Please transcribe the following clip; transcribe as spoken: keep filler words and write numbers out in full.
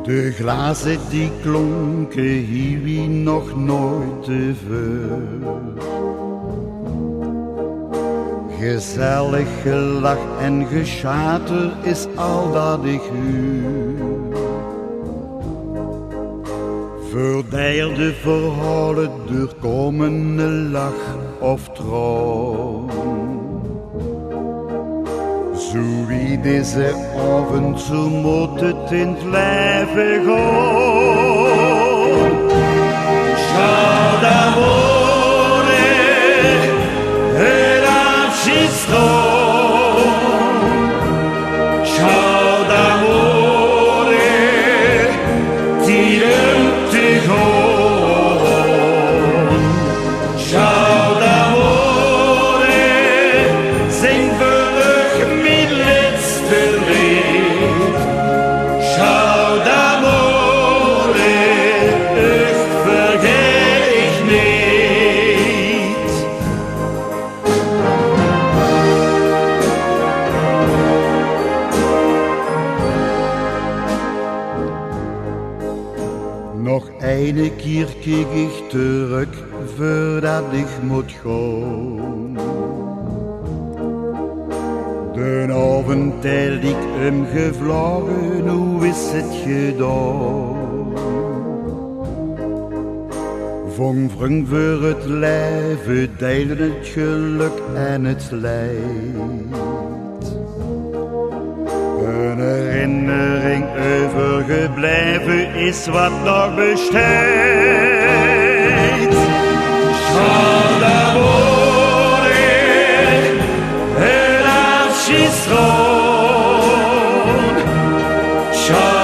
De glaze die klonke hie wie nog nooit te veur. Gezellig gelach en gesjater is al dat ich huur. Verdeilde verhaole doorkómme lach of traon. Zoe wie deze aovend, zoe mót 't in 't laeve gaon. Ciao d'amore, e la ci stond. Ciao d'amore, ti lum te gaon. Ciao d'amore, zing veur uch mien lètste leed. Ciao d'amore, uch vergaet ich neet. Nog eine kier kiek ich trök veurdat ich mót gaon. Den aovend tèl ich umgevlaoge, noe is 't gedaon. Vong vrung veur 't laeve, deilde 't gelök en 't leid. Ein herinnering euvergeblaeve is wat nog besteit. Ciao d'amore, e la ci stond. Ciao